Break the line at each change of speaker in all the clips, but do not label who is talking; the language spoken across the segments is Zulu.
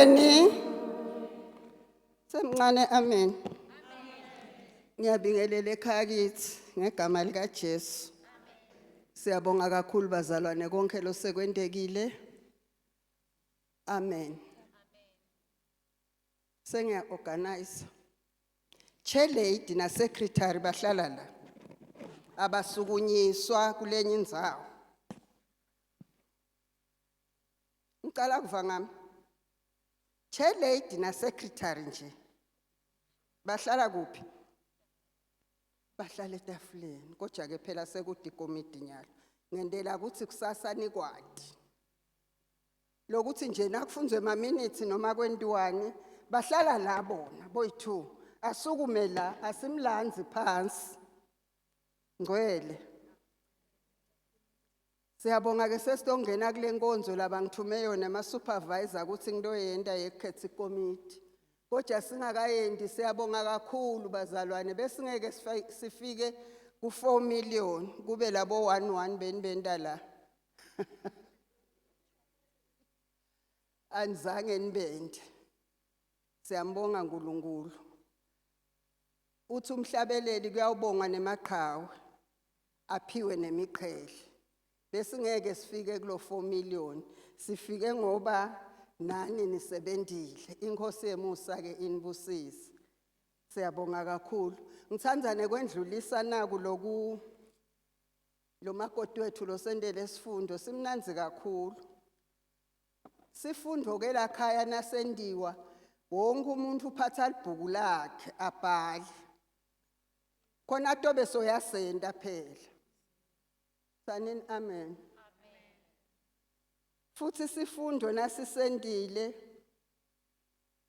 Molweni. Semncane amen. Ngiyabingelela ekhaya kithi ngegama lika Jesu. Siyabonga kakhulu bazalwane konke losekwentekile. Amen. Sengiya organize. Chair lady na secretary bahlala la. Abasukunyiswa kulenye indzawo. Ngicela kuva ngami. Chair lady na secretary nje. Bahlala kuphi? Bahlala etafuleni. Kodwa ke phela sekude ikomiti nyalo. Ngendela ukuthi kusasa nikwati. Lokuthi nje nakufunzwe ema minutes noma kwentiwani bahlala la bona boyi2. Asukume la asimlanzi phansi. Ngcwele. Siyabonga ke sesitongena kule nkonzo laba ngithume yona ama supervisor ukuthi ngitoyenta yekukhetha ikomiti. Kodwa singakayendi siyabonga kakhulu bazalwane besingeke sifike ku 4 million kube labo 11 beni benta la. Anizange nibende. Siyambonga uNkulunkulu. Uthi umhlabeleli kuyawubonga nemaqhawe aphiwe nemiqhele. Besingeke sifike kulo 4 million sifike ngoba nani nisebentile. Inkosi yemusa ke inibusise. Siyabonga kakhulu. Ngithanda nekwendlulisa naku loku lo makoti wethu losendele esifundo simnanzi kakhulu. Sifundo ke la khaya nasendiwa wonke umuntu uphatha libhuku lakhe abhale. Khona tobe soyasenda phela. Sanini amen. Futhi sifundo nasisendile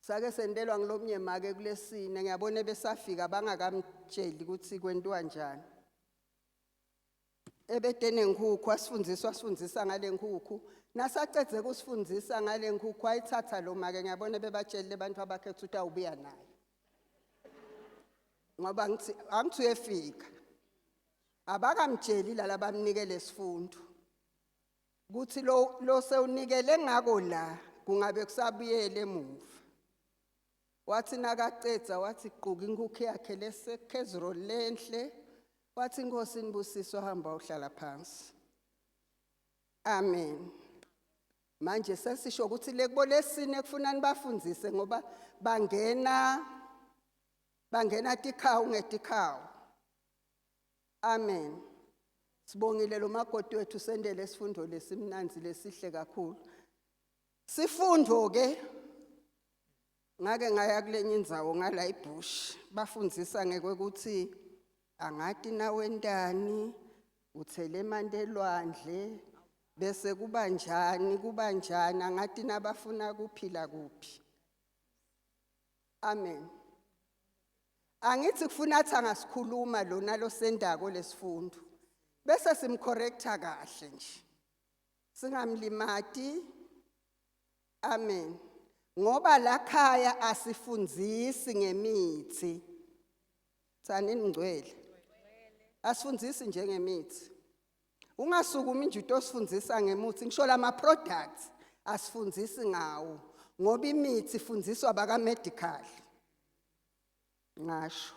sake sendelwa ngilomnye make kulesine ngiyabona besafika bangakamtsheli ukuthi kwentiwa njani. Ebetene nkukhu asifundiswa asifundisa ngale nkukhu nasacedze kusifundzisa ngale nkukhu ayithatha lo make ngiyabona bebatshelile abantu abakhetha ukuthi awubuya naye. Ngoba ngithi angithi uyefika. Abakamtsheli la bamnike lesifundo. Kuthi lo sewunikele ngako la kungabe kusabuyele emuva. Wathi nakacedza wathi gquka inkukhu yakhe lesekhezro lenhle wathi inkosi inibusiswa hamba uhlala phansi. Amen. Manje sesisho ukuthi lekubo lesine kufuna nibafundzise ngoba bangena tikhawu ngetikhawu. Amen. Sibongile lo makoti wethu sendele isifundo lesimnanzi lesihle kakhulu. Sifundo ke ngake ngaya kulenye indzawo ngala ibush bafundzisa ngekwekuthi angati nawentani uthele emanti elwandle bese kuba njani kuba njani angati nabafuna kuphila kuphi. Amen. Angithi kufuna athi angasikhuluma lona losendako lesifundo bese simcorrecta kahle nje singamlimati. Amen. Ngoba la khaya asifundzisi ngemithi. Tsanini ngcwele. Asifundzisi njengemithi. Ungasukumi nje utosifundzisa ngemuthi ngisho lama products asifundzisi ngawo ngoba imithi ifundziswa baka medical. Ngasho.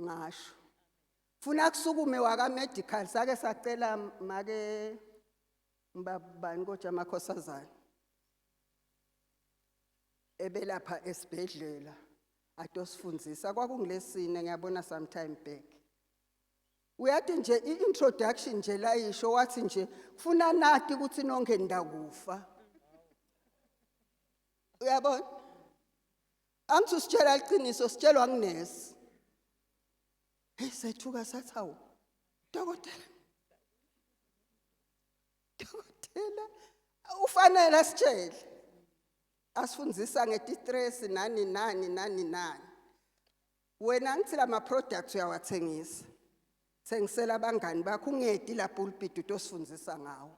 Ngasho. Funa kusukume waka medical sake sacela make mbabani kodwa amakhosazana ebelapha esibhedlela atosifundzisa kwakungilesine ngiyabona sometime back. Uyathi nje i-introduction nje layisho wathi nje kufuna nati ukuthi nonke nidakufa. Uyabona? Angithi usitshela iqiniso sitshelwa ngunesi. Hey sethuka sathi hawu dokotela. Dokotela ufanele asitshele. Asifundzisa ngeti-stress nani nani nani nani. Wena ngithi lama products uyawathengisa. Thengisela abangani bakho ungedi la pulpit utosifundzisa ngawo.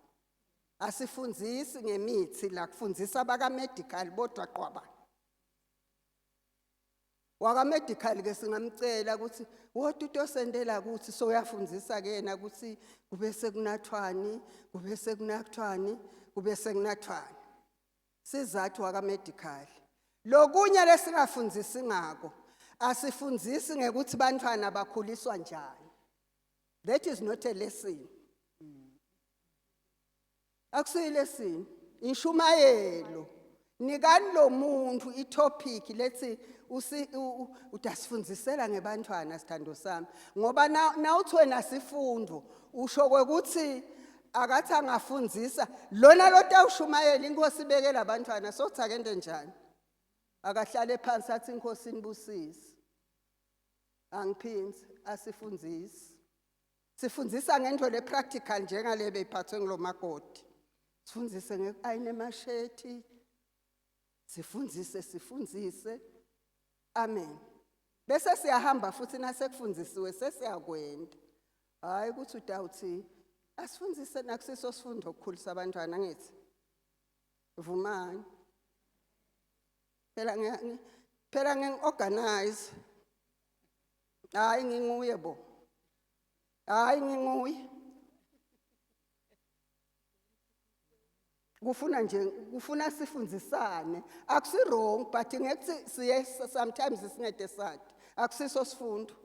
Asifundzisi ngemithi la kufundzisa abaka medical bodwa qwaba. Waka medical ke singamcela ukuthi wodwa utosendela ukuthi soyafundzisa ke yena ukuthi kube sekunathwani, kube sekunathwani, kube sekunathwani. Sizathu waka medical. Lokunye lesingafundzisi ngako, asifundzisi ngekuthi bantfwana bakhuliswa njani. That is not a lesson. Akusiyo lesson, inshumayelo. Nikani lo muntu itopic lethi usi utasifundzisela ngebantfwana sithando sami. Ngoba nawuthi wena sifundo usho kwekuthi akathi angafundzisa lona lotawushumayela inkosi ibekela abantwana sokuthi akente njani. Akahlale phansi athi inkosi inibusise. Angiphindzi asifundzisi. Sifundzisa ngento le practical njengale beyiphathwe ngulomakoti. Sifundzise ngeku-ayina emashethi. Sifundzise sifundzise. Amen. Bese siyahamba futhi nasekufundzisiwe sesiyakwenda. Hayi ukuthi utawuthi asifundzise nakusiso sifundo ukukhulisa abantwana ngithi. Vumani. Phela phela ngingi-organize. Hayi nginguye bo. Hayi nginguye. Kufuna nje kufuna sifundzisane. Akusi wrong but ngekuthi siye sometimes singede sathi. Akusiso sifundo.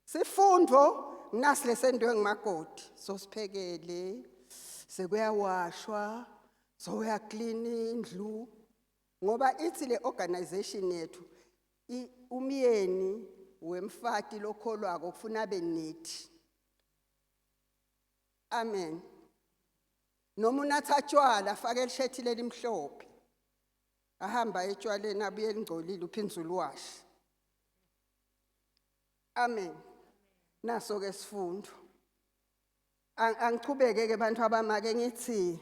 Sifundo nasi lesentiwe ngumakoti. Sosiphekele sekuyawashwa, soyaklina indlu. Ngoba ithi le organization yethu umyeni wemfati lokholwako kufuna abe neat. Amen. Noma unatha tshwala afake lishethi lelimhlophe. Ahamba etshwaleni abuye lingcolile uphindze uliwashe. Amen. Naso ke sifundo. Angichubeke ke bantu abamake ngithi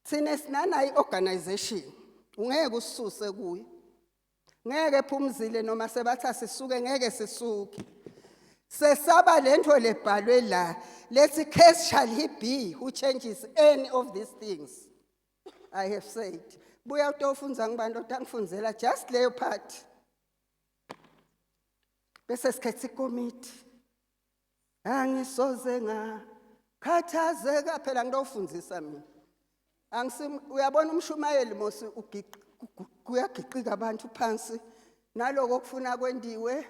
thina sinanayi organization ungeke usisuse kuyo. Ngeke phumzile noma sebatha sisuke ngeke sisuke. Sesaba lento lebhalwe la lethi curse shall he be who changes any of these things I have said. Buya utofunza ngibantu otangifundzela just leyo part. Bese sikhetha ikomiti. Angisoze ngakhathazeka phela ngitofundzisa mina. Angisim uyabona umshumayeli mosi kuyagiqika abantu phansi naloko kufuna kwendiwe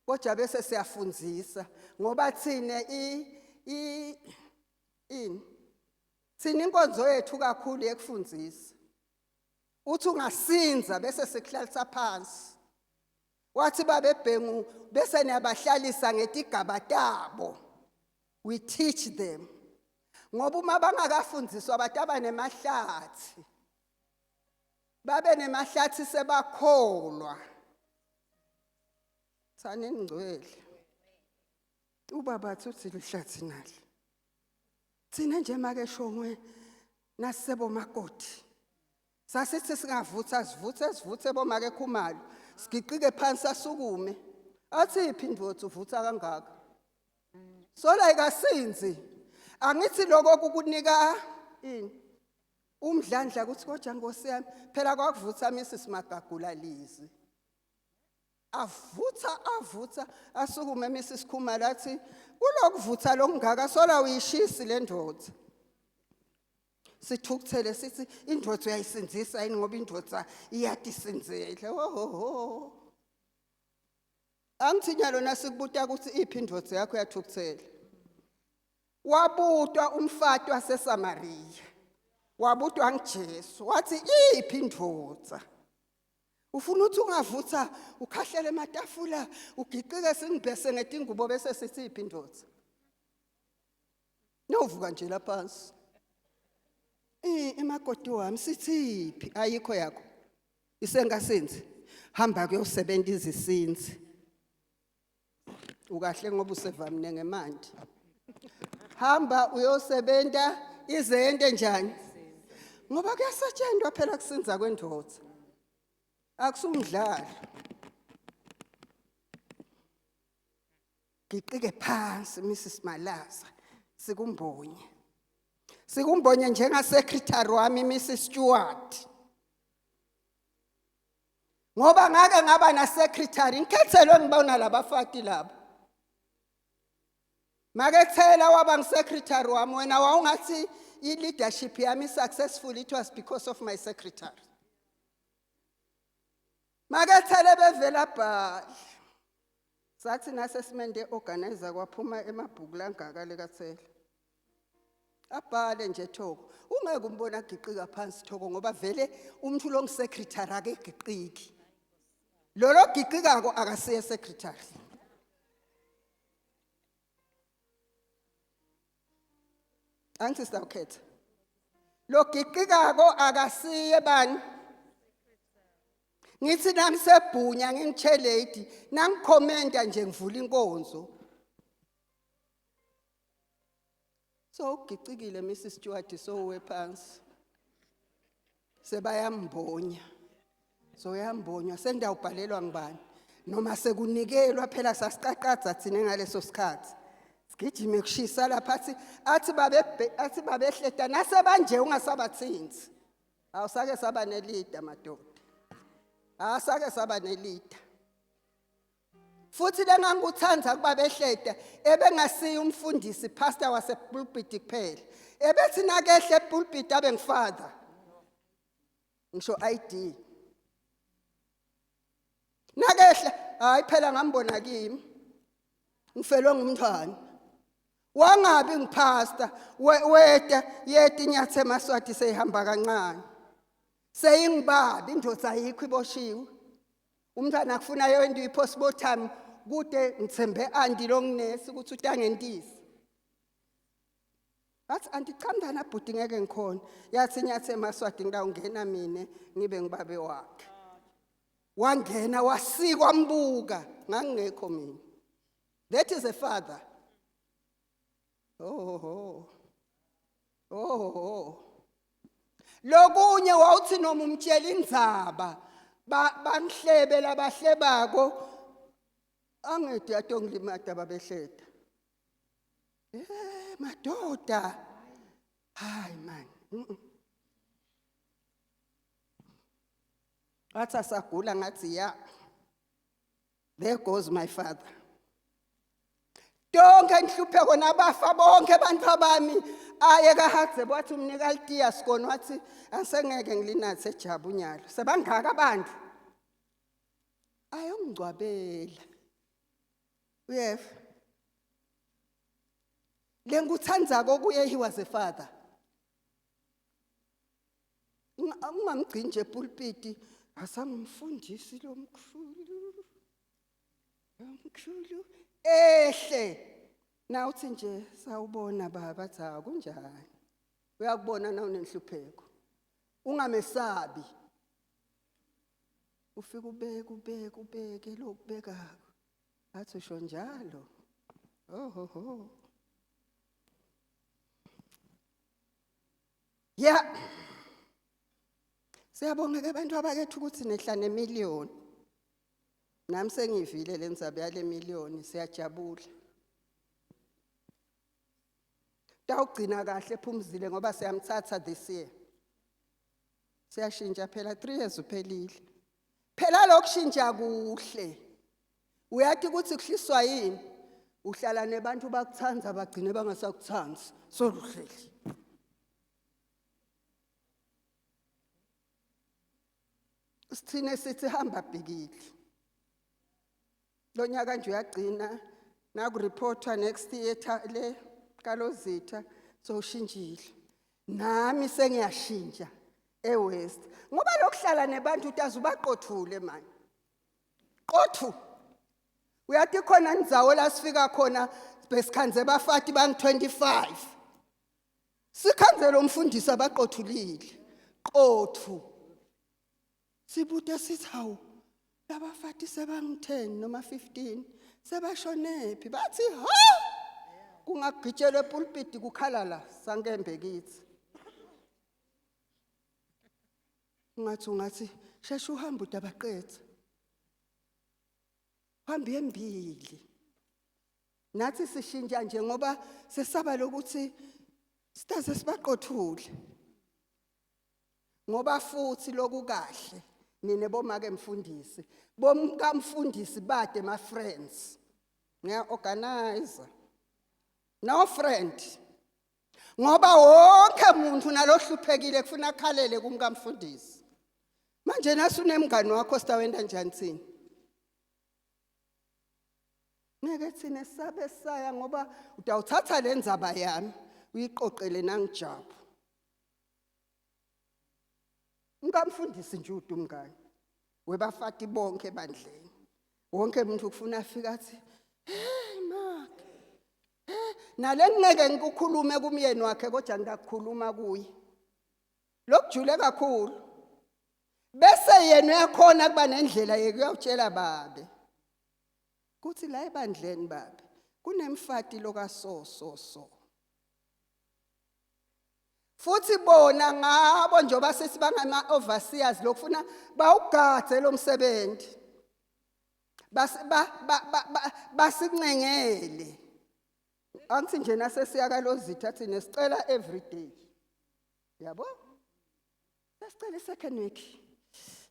kodwa bese siyafundzisa ngoba thine i i ini thina inkonzo yethu kakhulu yekufundzisa. Uthi ungasinza bese sikuhlalisa phansi. Wathi babebhengu bese niyabahlalisa ngetigaba tabo. We teach them. Ngoba uma bangakafundziswa bataba nemahlathi. Babe nemahlathi sebakholwa. Thani ngcwele. Ubaba athi uthi lihlathi nali. Thina nje make shongwe nasebo makoti. Sasithi singavutha sivuthe sivuthe bomake Khumalo. Sigiqike phansi asukume. Athi iphi indvodza uvutha kangaka? Sola ikasinzi. Angithi lokho kukunika ini? Umdlandla ukuthi kodwa Nkosi yami phela kwakuvutha Mrs Magagula Lizwi. Avutha avutha asukume Mrs Khumalo athi kulokuvutha lokungaka sola uyishisi le ndoda. Sithukuthele sithi indoda uyayisindzisa yini ngoba indoda iyatisindzela. Ohoho. Angithi nyalo nasikubuta ukuthi iphi indoda yakho yathukuthela. Wabutwa umfati waseSamariya. Wabutwa nguJesu wathi iphi indoda? Ufuna ukuthi ungavutha ukhahlele ematafula ugiqike singibhese ngetingubo bese sithi iphi indoda? Novuka nje laphansi. Eh emakoti wami sithi iphi ayikho yakho. Isengasenzi. Hamba kuyosebenza izisinzi. Ukahle ngoba usevamine ngemandi. Hamba uyosebenta izente njani? Ngoba kuyasetshenzwa phela kusinza kwendoda. Akusumdlalo. Giqike phansi Mrs Malaza sikumbonye. Sikumbonye njenga secretary wami Mrs Stewart. Ngoba ngake ngaba na secretary ngikhethelwe ngibona labafati labo. Makethela waba ngisecretary wami wena wawungathi i-leadership yami successful, it was because of my secretary. Makethele bevela bhali. Sathi nasesimende organizer kwaphuma emabhuku langaka lekathele. Abhale nje Thoko. Ungeke umbona agiqika phansi Thoko ngoba vele umuntu lo ngisecretary akegiqiki. Lo lo giqikako akasiye secretary. Angithi sawukhetha. Lo giqikako akasiye bani? Ngithi nangisebhunya ngingichair lady nangikhomenta nje ngivula inkonzo. So ugicikile Mrs Stewart so phansi. Sebayambonya. So uyambonywa sendawubhalelwa ngibani? Noma sekunikelwa phela sasiqaqadza thina ngaleso sikhathi. Sigijime kushisa lapha athi athi babe athi babehleta nasebanje ungasabathinzi. Awusake saba nelida madoda. Awusake saba nelida. Futhi lengangikuthanda kuba behleta ebengasiye umfundisi pastor wasepulpit kuphela. Ebethi nakehle epulpit abe ngifather. Ngisho ID. Nakehle hayi phela ngambona kimi. Ngifelwe ngumntwana. Wangabi ngipastor weta yeta inyathe emaswati seyihamba kancane. Seyingibaba indoda ayikho iboshiwe. Umntwana akufuna yonto iphosibothami kude ngithembe anti lo nginesi ukuthi utangentisa. Bathi anti cha mntana bhuti ngeke ngikhona. Yathi inyathe emaswati ngitawungena mina ngibe ngibabe wakhe. Wangena wasikwa mbuka ngangingekho mina. That is a father. Oh oh. Oh oh. Lokunye wawuthi noma umtshela indzaba bangihlebe labahlebako angede atongilimata babehleda. Eh madoda. Hayi man. Wathi asagula ngathi ya. There goes my father. Tonke inhlupheko nabafa bonke abantu abami aye kahadze wathi umnika litiya sikoni wathi asengeke ngilinathe ejabu nyalo sebangaka abantu ayongcwabela uyeva lengikuthandzako kuye he was a father. Ungamgcini nje epulpiti asangumfundisi lomkhulu lomkhulu ehle na uthi nje sawubona baba cha kunjani uyakubona na unenhlupheko ungamesabi ufike ubeke ubeke ubeke lokubekako athi usho njalo ohoho ya siyabonga ke abantu abakethu ukuthi nehla nemiliyoni nami sengivile le ndzaba yale miliyoni siyajabula tawugcina kahle phumzile ngoba siyamthatha this year siyashintsha phela 3 years uphelile phela lokushintsha kuhle uyathi ukuthi kuhliswa yini uhlala nebantu bakuthanda bagcine bangasakuthandi soluhleli sithine sithi hamba bhekile lo nyaka nje uyagcina nakureportwa next year le kalozitha sowushintshile nami sengiyashintsha eWest ngoba lokuhlala nebantu utaze ubaqothule manje qothu uyathi khona indzawo la sifika khona besikhanze bafati bang 25 sikhanze lo mfundisi abaqothulile qothu sibude sithi hawu labafati sebangu-10 noma 15 sebashonephi bathi ha kungagitshelwa epulpiti kukhala la sankembe kithi ungathi ungathi sheshe uhambe udabaqetha hambe embili nathi sishintsha nje ngoba sesaba lokuthi sitaze sibaqothule ngoba futhi lokukahle nine bomake mfundisi bomkamfundisi bade ma friends ngiya organize no friend. Ngoba wonke umuntu nalohluphekile kufuna akhalele kumkamfundisi. Manje nasunemngani wakho sitawenda njani thina? Ngeke thina sabe saya ngoba utawuthatha le ndzaba yami uyiqoqele nangijabu. Umkamfundisi nje ude umngani. Webafati bonke ebandleni. Wonke umuntu kufuna afika athi, "Hey Mark." Nale ngeke ngikukhulume kumyeni wakhe kodwa ngiyakukhuluma kuye. Lokujule kakhulu. Bese yena uyakhona kuba nendlela yekuyawutshela babe. Kuthi la ebandleni babe kunemfati loka so so so. Futhi bona ngabo njengoba sesibangama overseers lokufuna bawugadze lo msebenzi. Basincengele. Angithi nje nasesiya kalozitha thina sicela every day. Yabo? Sesicela second week.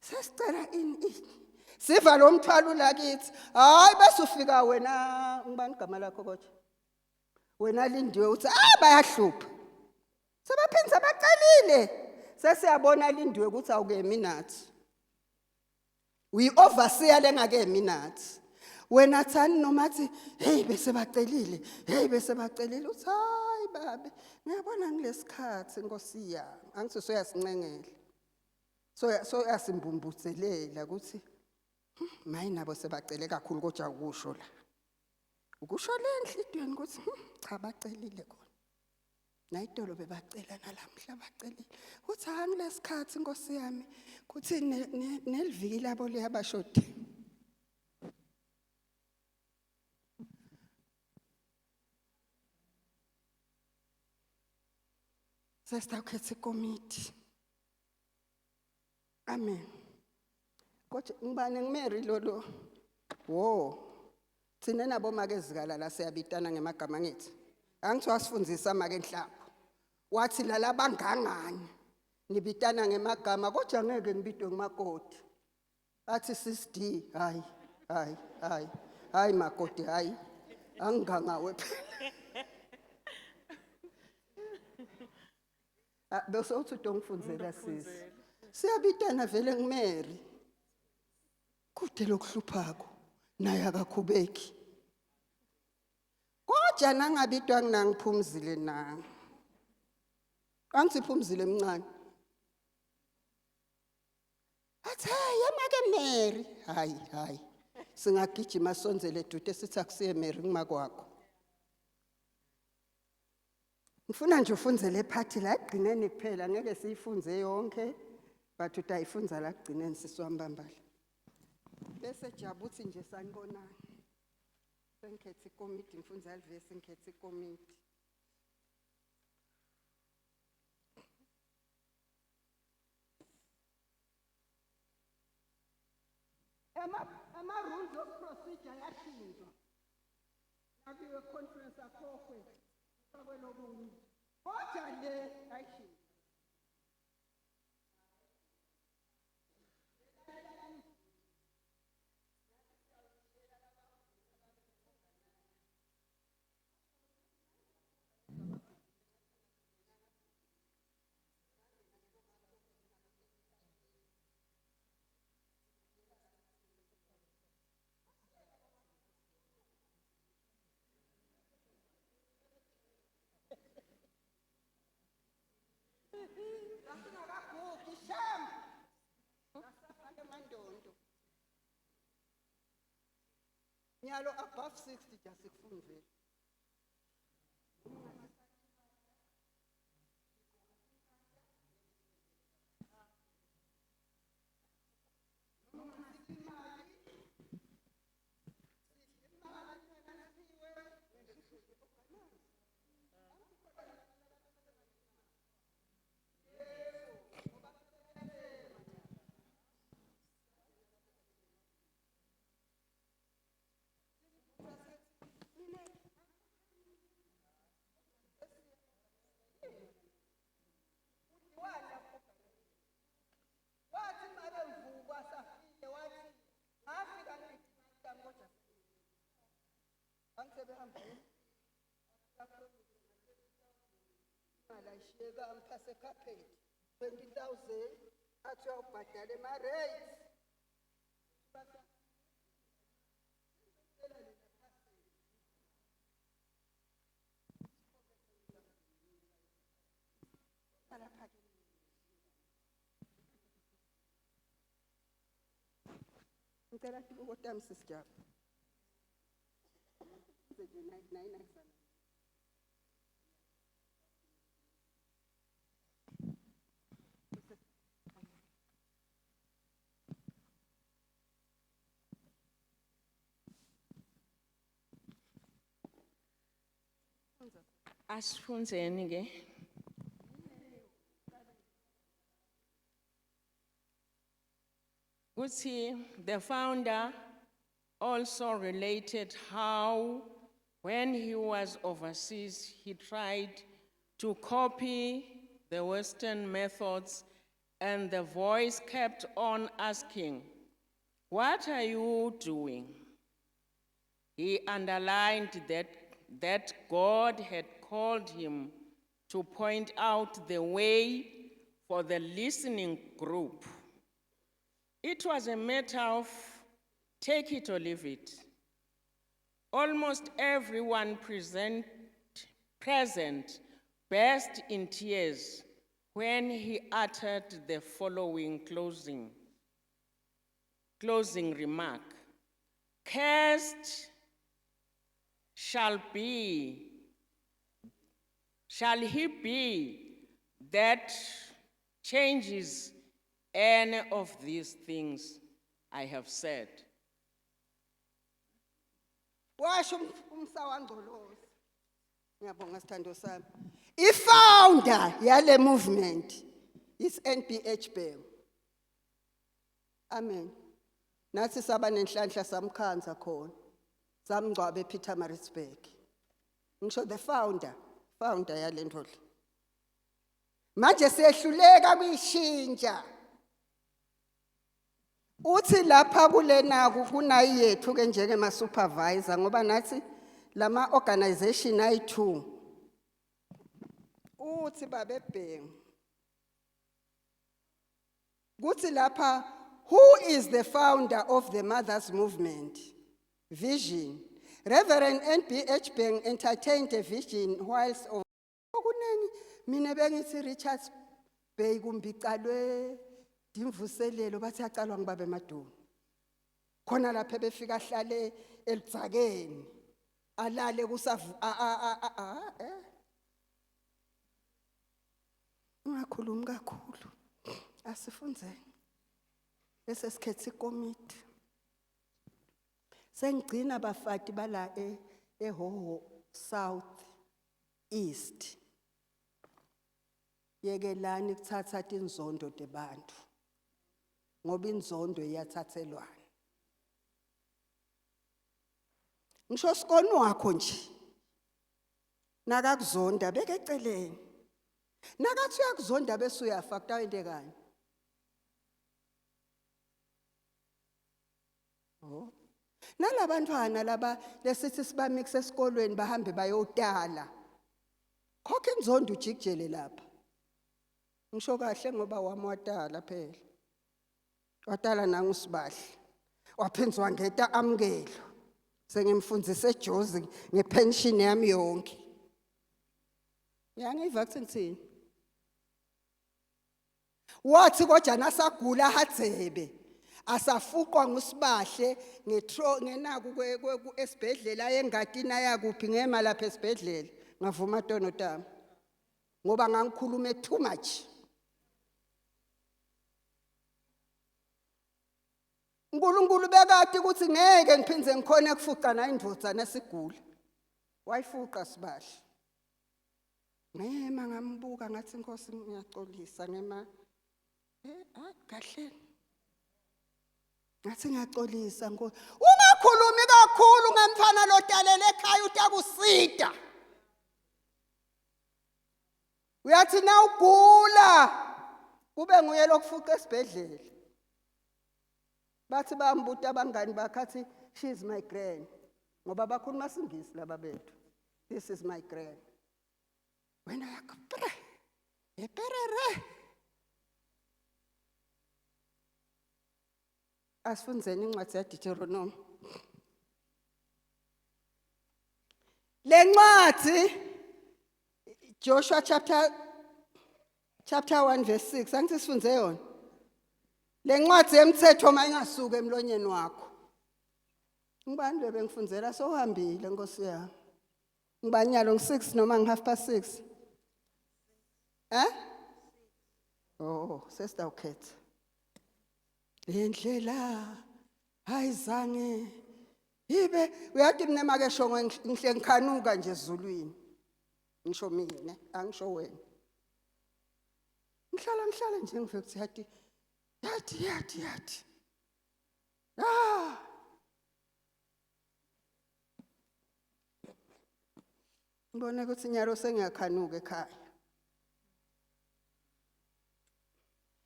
Sesicela ini ini. Siva lo mthwalo lakithi. Hayi bese ufika wena ngibani igama lakho kodwa? Wena Lindiwe uthi ah bayahlupha. Sebaphinza bacelile. Sesiyabona Lindiwe ukuthi awukemi nathi. Uyi-overseer lengakemi nathi. Wena thani noma athi hey bese bacelile, hey bese bacelile uthi hayi babe ngiyabona ngilesikhathi Nkosi yami. Angithi soyasincengela. Soya soyasimbumbuzelela ukuthi mayi nabo sebacele kakhulu kodwa ukusho la. Ukusho le enhlitweni ukuthi cha bacelile khona. Nayitolo bebacela nalamhla bacelile. Uthi hayi ngilesikhathi Nkosi yami kuthi neliviki labo liyabashodi. Sesitawukhetha ikomiti. Amen. Kodwa ngibani ngimary lolo. Wo. Thina nabo make zikalala siyabitana ngemagama ngithi. Angithi wasifundisa make Nhlapho. Wathi lalabangangani nibitana ngemagama kodwa ngeke ngibidwe ngumakoti. Athi sis D hayi hayi hayi hayi makoti hayi angingangawe phela. Ah, bese uthi utongifundzela sisi. Siyabitana vele ngimary. Kude lokuhluphako naye akakhubeki. Kodwa nangabitwa nginangiphumzile na. Angithi phumzile emncane. Athi hey yamake Mary. Hayi hayi. Singagijima sonzele dude sithi akusiye Mary kumakwakho. Ngifuna nje ufunze le part la ekugcineni kuphela ngeke siyifunze yonke but utayifunza la ekugcineni sisi wami bambala. Bese jabu uthi nje sanibonani. Sengikhethe ikomiti ngifunza livesi ngikhethe ikomiti. Ama rules of procedure yashintshwa. Nakuyo conference akhokhwe kufakwe lokunye. Kodwa le ayishintshwa. Sasingakagugi shem. Sasafaka emandondo. Nyalo above 60 jasikufundzela. Wathi make mvukwa safile wathi ngafika ngidla kodwa angisebehamba. uyayishiye kamphase carpet 20000 athi uyawubhadala ema-rates. Ngicela tibuko tami sisijaba.
Asifundzeni ke. Kutsi the founder also related how when he was overseas he tried to copy the western methods and the voice kept on asking, "What are you doing?" He underlined that God had called him to point out the way for the listening group. It was a matter of take it or leave it. Almost everyone present burst in tears when he uttered the following closing remark. Cursed shall he be that changes any of these things I have said.
Washo umsa wangcolozi. Ngiyabonga sithando sami. I-founder yale movement is NBH Bhengu. Amen. Nathi saba nenhlanhla samkhanza khona. Samngcwabe ePietermaritzburg. Ngisho the founder yale nto le. Manje siyehluleka kuyishintsha. Uthi lapha kulena kunayi yethu ke njengema supervisor ngoba nathi lama organization ayi2. Uthi babebhengu. Kuthi lapha, who is the founder of the Mothers Movement? Vision. Reverend NBH Bhengu entertained a vision whilst of okunengi mina bengithi Richards Bay kumbe icalwe dimvuselelo bathi yacalwa ngibaba emaduni. Khona lapha befika ahlale eludzakeni alale kusavu a a a a a eh. Ungakhulumi kakhulu. Asifundzeni. Bese sikhetha ikomiti. Sengigcina bafati bala eHoho South East. Yekelani kuthatha tinzondo tebantu. Ngoba inzondo iyathathelwana. Ngisho sikoni wakho nje. Nakakuzonda beke eceleni. Nakathi uyakuzonda bese uyafa kutawente kanye. Oh. Nalabantwana laba lesithi sibamix esikolweni bahambe bayotala. Khokha inzondo ujikijele lapha. Ngisho kahle ngoba wami watala phela. Watala nangu sibahle. Waphinzwa wangeta amukelo. Sengimfundise eJozi ngepension yami yonke. Yangiva kuthi ngithini? Wathi kodwa nasagula hadzebe asafuqwa ngusibahle ngetro ngenaku esibhedlela engadini ayakuphi ngema lapha esibhedlela ngavuma tono tami ngoba ngangikhulume too much. uNkulunkulu bekade ukuthi ngeke ngiphindze ngikhone kufuqa na indvodza nasigula. Wayifuqa sibahle. Ngema ngambuka ngathi Nkosi ngiyaxolisa ngema kahle. Ngathi ngiyaxolisa Nkosi. Ungakhulumi kakhulu ngemfana lotalele ekhaya utakusida. Uyathi na ugula kube nguye lokufuqa esibhedlela. Bathi bambuta abangani bakhe athi she is my grand. Ngoba bakhuluma isiNgisi laba bethu. This is my grand. Wena yakho. Eperere. Asifundzeni incwadi yaDeuteronomy. Lencwadi Joshua chapter 1 verse 6, angithi sifunze yona. Lencwadi yemthetho mayingasuka emlonyeni wakho. Ngibani lo bengifundzela sohambile, Nkosi yami? Ngibanyalo ngi6 noma ngi6:30? Eh? Oh, sesitawukhetha. Le ndlela ayizange ibe, uyathi mina make shongo ngihle ngikhanuka nje ezulwini. Ngisho mina, angisho wena. Ngihlala nje ngive kuthi yathi yathi yathi yathi. Ah! Ngibone ukuthi nyalo sengiyakhanuka ekhaya.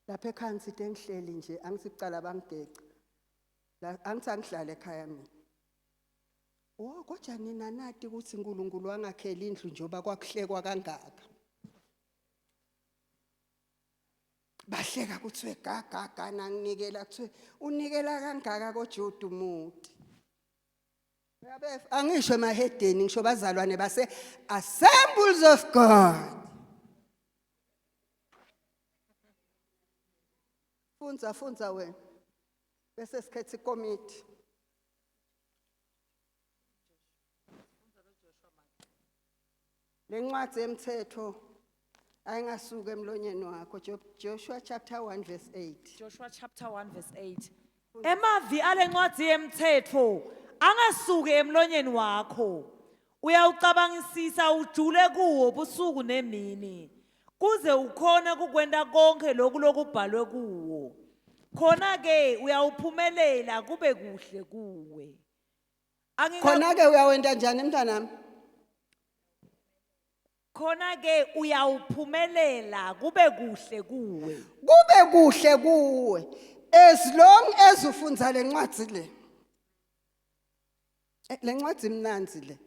Lapha ekhaya ngisithe ngihleli nje, angithi kucala bangigece. La angithi angihlale ekhaya mina. Oh, kodwa nina nati ukuthi uNkulunkulu wangakhela indlu njoba kwakuhlekwa kangaka. Bahleka kuthiwe gaga ga nanginikela, kuthiwe unikela kangaka koJuda umuti. Uyabeva, angisho emahedeni, ngisho bazalwane base Assemblies of God. Fundza, fundza wena. Bese sikhetha ikomiti. Lencwadi yemthetho ayingasuka emlonyeni wakho. Joshua chapter 1 verse 8.
Joshua chapter 1 verse 8. Emavi alencwadi yemthetho angasuki emlonyeni wakho. Uyawucabangisisa ujule kuwo busuku nemini, kuze ukhone kukwenta konke lokhu lokubhalwe kuwo. Khona ke uyawuphumelela kube kuhle kuwe.
Khona ke uyawenta njani, mntanami?
Khona ke uyawuphumelela kube kuhle kuwe.
Kube kuhle kuwe as long as ufundza lencwadi le. Lencwadi imnanzi le.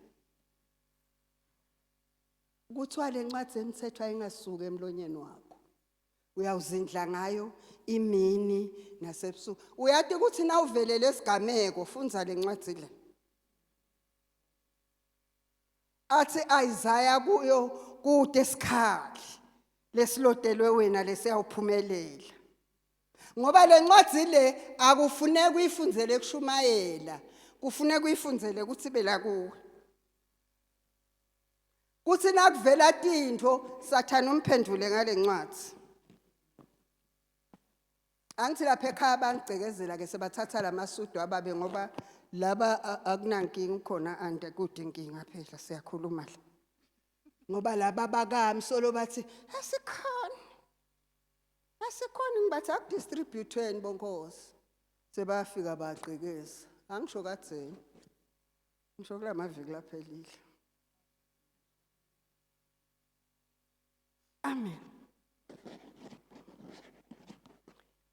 Kuthiwa lencwadi emthetho ayingasuka emlonyeni wakho. Uyawuzindla ngayo imini nasebusuku. Uyati ukuthi nawuvelele esigameko, fundza lencwadi le. Athi Isaiah kuyo kude esikhali lesilotelwe wena lesiyawuphumelela. Ngoba lencwadi le akufuneki uyifundzele kushumayela, kufuneka uyifundzele ukuthi bela kuwe. Kuthi nakuvela tintfo, Sathane umphendvule ngale ncwadi. Angithi lapha ekhaya bangigcekezela ke, sebathatha lamasudu ababe ngoba laba akunankinga khona, ande kude inkinga phela, siyakhuluma la. Ngoba laba bakami solo bathi asikhona. Asikhona, ngibathi akudistributweni bonkosi. Sebafika bagqekeza. Angisho kadzeni. Ngisho kulamaviki laphelile. Amen.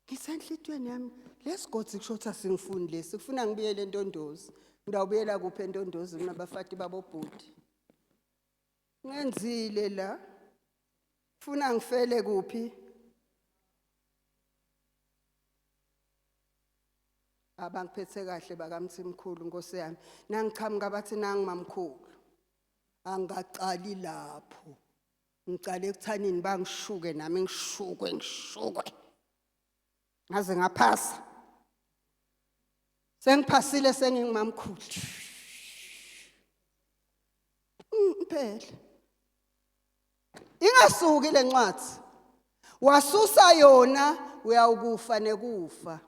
Ngisenhlitweni yami lesigodzi kusho ukuthi asingifuni lesi, kufuna ngibuyele eNtondozi. Ngidawubuyela kuphi eNtondozi kunabafati babobhuti? Ngenzile la. Funa ngifele kuphi? Abangiphethe kahle bakamthimkhulu, Nkosi yami. Nangiqhamuka bathi nangi mamkhulu. Angaqali lapho. Ngicale ekuthanini bangishuke nami ngishukwe ngishukwe. Ngaze ngaphasa. Sengiphasile, sengingumamkhulu. Phela. Ingasuki lencwadi. Wasusa yona uyawukufa nekufa.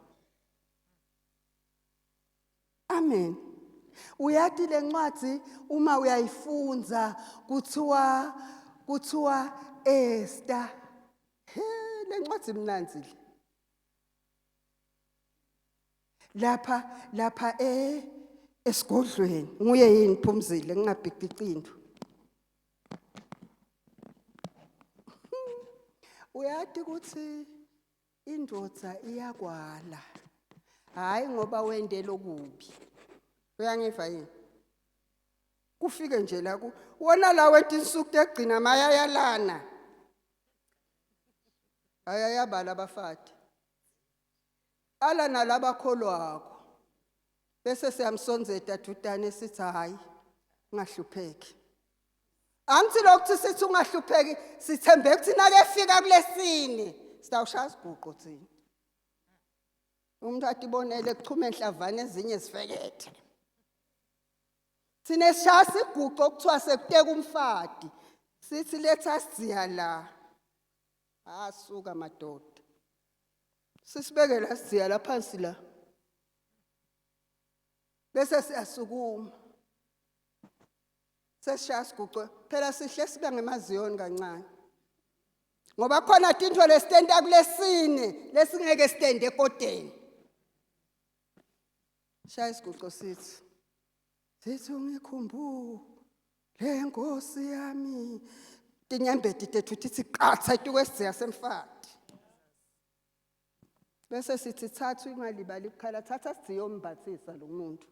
Amen. Uyati lencwadi uma uyayifunza kuthiwa Esther. He, lencwadi imnanzi le. Lapha esigodlweni nguye yini Phumzile, ngingabhiqici into. Uyati ukuthi indvodza iyakwala. Hayi ngoba wende lokubi. Uyangiva yini? Kufike nje la ku wona la wethu insuku tegcina mayayalana. Ayayabala abafati. Ala nalabakholwako. Bese siyamsonzeta dudane sithi hayi ungahlupheki. Angithi lokuthi sithi ungahlupheki sithembe ukuthi nakefika kulesine sitawushaya siguqo thina. Umuntu atibonele kuchume enhlavane ezinye zifekethe. Thina sishaya siguqo okuthiwa sekuteka umfati. Sithi letha sidziya la. Asuka madoda. Sisibeke la sidziya la phansi la. Bese siyasukuma. Sesishaya siguqo phela sihle sibe ngemaziyoni kancane. Ngoba khona tintfo lesitenta kulesine lesingeke sitende ekodeni. Shaya isiguqo sithi. Sithi ungikhumbule lenkosi yami. Tinyembeti tethu tithi qatha etukwesidziya semfati. Bese sithi thatha ungalibali ukukhala thatha siyombathisa lo muntu.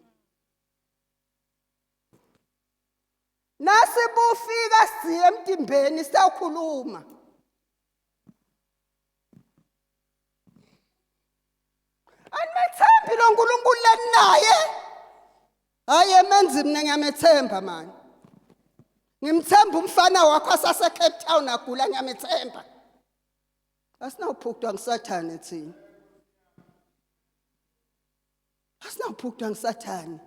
Nasibufika siye emtimbeni sawukhuluma. Animethembi lo nkulunkulu leninaye. Hayi emenzi mina ngiyamethemba mani. Ngimthemba umfana wakho asase Cape Town agula ngiyamethemba. Asinawuphukutwa ngisathane thina. Asinawuphukutwa ngisathane.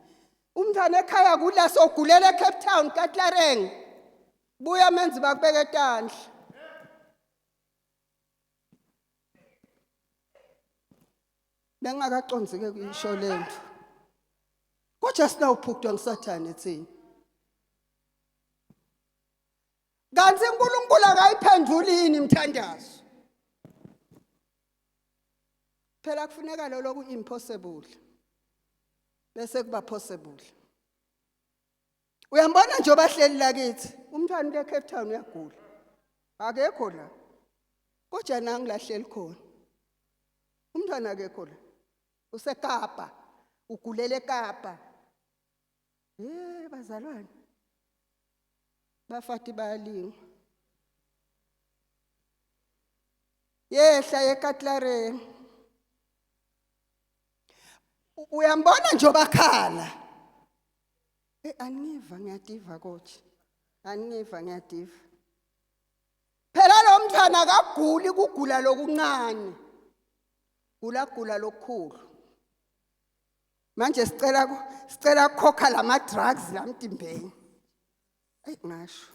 Umntwana ekhaya kula sogulela eCape Town kaTlareng. Buya menzi bakubeka etandla. Bengingakaqondzi ke kuyisho lento. Kodwa sinawuphukutwa ngisathane thina. Kanti uNkulunkulu akayiphenduli yini imithandazo? Phela kufuneka lo loku impossible. Bese kuba possible. Uyambona nje obahleli lakithi, umntwana le Cape Town uyagula. Akekho la. Kodwa nangi lahleli khona. Umntwana akekho la. UseKapa. Ugulela eKapa. Hey bazalwane. Bafati bayalingwa. Yehla eKatlareni. Uyambona nje obakhala. Eh aniva ngiyativa coach. Aniva ngiyativa. Phela lo mntwana akaguli kugula lokuncane. Gula gula lokukhulu. Manje sicela sicela ukukhokha lama drugs la mtimbeni. Ayi ngasho.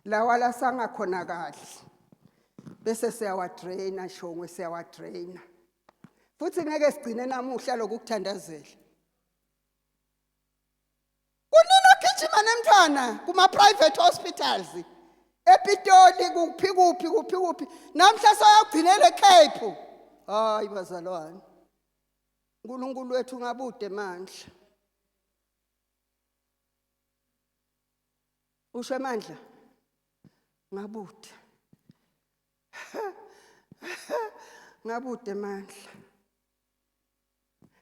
Lawa la sangakhona kahle. Bese siyawadraina shongwe siyawadraina. Futhi ngeke sigcine namuhla lokukuthandazela. Kunini ogijima nemntwana kuma private hospitals. EPitoli kuphi kuphi kuphi kuphi. Namhla soyogcinela eCape. Hayi bazalwane. uNkulunkulu wethu ngabude mandla. Usho amandla. Ngabude. Ngabude mandla.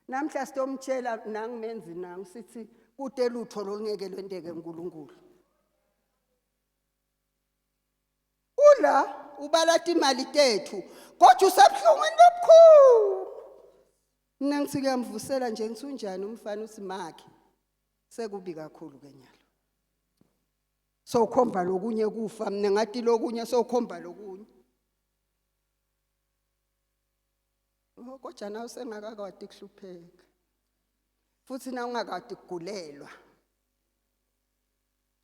Namhla sitomtshela nangimenzi nangu sithi kude lutho lolungeke lwenteke uNkulunkulu. Ula ubalata imali tethu kodwa usebuhlungwini lobukhulu. Mina ngithi kuyamvusela nje ngithi unjani umfana uthi makhe. Sekubi kakhulu ke nyalo. Sowukhomba lokunye kufa mina ngathi lokunye sowukhomba lokunye. Oh, kodwa nawe usengakakwati kuhlupheka. Futhi na ungakade kugulelwa.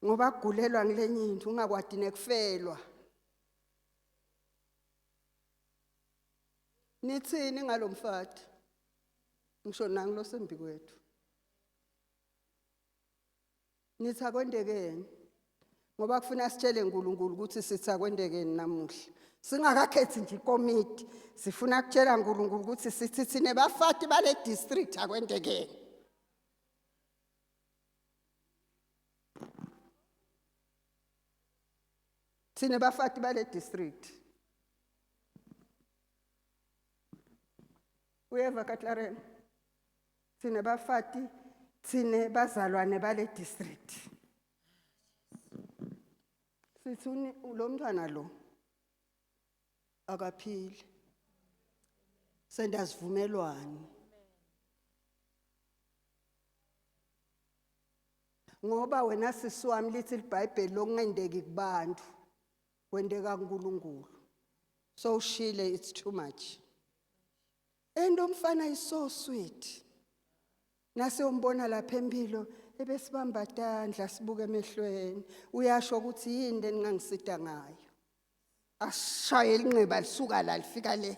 Ngoba kugulelwa ngilenye into ungakwati nekufelwa. Nithini ngalomfati? Ngisho nangi losembi kwethu. Nithi akwendekeni? Ngoba kufuna sitshele uNkulunkulu ukuthi sithi akwendekeni namuhla. Singakakhethi nje ikomiti, sifuna kutshela uNkulunkulu ukuthi sithi thine bafati bale district akwendekeni. Thine bafati bale district. Uyeva Katlarena? Thine bafati, thine bazalwane bale district. Sithi lo mntwana lo. Akaphili. Sendazivumelwano. Ngoba wena sisi wami lithi iBhayibheli lokungendeki kubantu kwendeka kuNkulunkulu. So ushile, it's too much. And umfana is so sweet. Nasiyombona lapha empilo ebesibamba tandla sibuke emehlweni, uyasho ukuthi yini leningangisida ngayo. Asishaye linxeba lisuka la lifika le.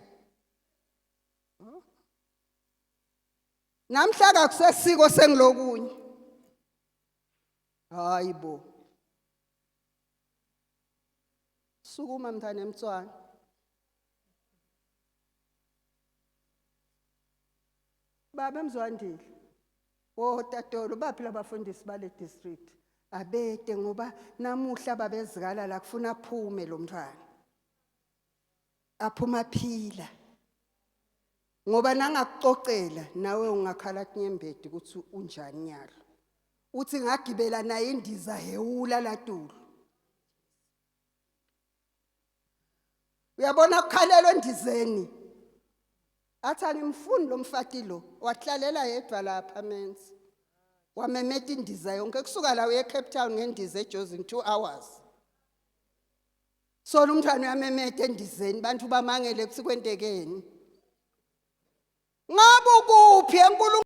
Namhla kakusesiko sengilokunye. Hayibo. Sukuma mntana emtswana. Baba emzwandile. Oh tatolo, baphi labafundisi bale district? Abete ngoba namuhla babezikala la kufuna aphume lo mntwana. Aphuma phila. Ngoba nangakucocela nawe ungakhala kunyembedi ukuthi unjani nyalo. Uthi ngagibela naye indiza hewula latulu. Uyabona kukhalelwa endizeni. Athi angimfuni lo mfati lo, wahlalela yedwa lapha menzi. Wamemeta indiza yonke kusuka la uye Cape Town ngendiza eJozi in 2 hours. So lo mntwana uyamemeta endizeni, bantu bamangele kuthi kwentekeni. Ngabe ukuphi enkulu.